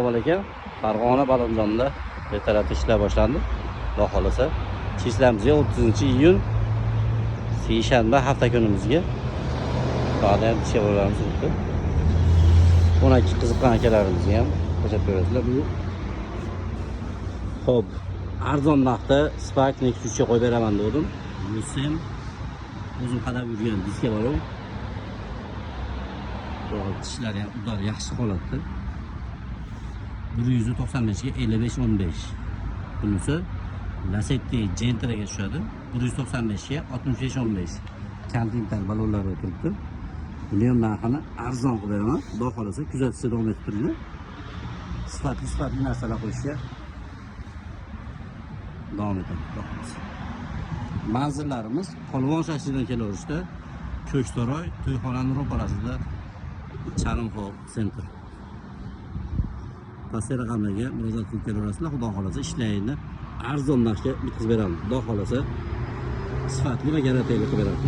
Assalomu alaykum. Farg'ona Badomzonda ertalabda ishlar boshlandi. Xudo xolasa, chисламizga 30-iyun seshanba hafta kunimizga. Hozir ham ishga turibdi. 12 qiziqqan akalarimizga ham ko'rsatib berasizlar. Bu Xo'p, arzon narxda Spark Next 3 ga qo'yib beraman dedim. Bunisi ham o'zim qadab yurgan diska bor. Tishlari ham ular yaxshi holatda. 195 ga 55 15. Bunisi Lacetti Gentraga tushadi. 195 ga 65 15. Continental balonlari turibdi. Buni ham narxini arzon qilib beraman. Xudo xolasa, kuzatishda davom etib turinglar. Sifatli sifatli narsalar qo'yishga davom etadi, xudo xolasa. Manzillarimiz Polvon shashlidan kelaverishda Ko'ksaroy to'yxonani ro'parasida Charim Center. Pastki raqamlarga murojaat qilib kelaverasizlar. Xudo xolasa, ishlayini arzon narxga bitkazib beramiz. Xudo xolasa, sifatli va garantiyali qilib beramiz.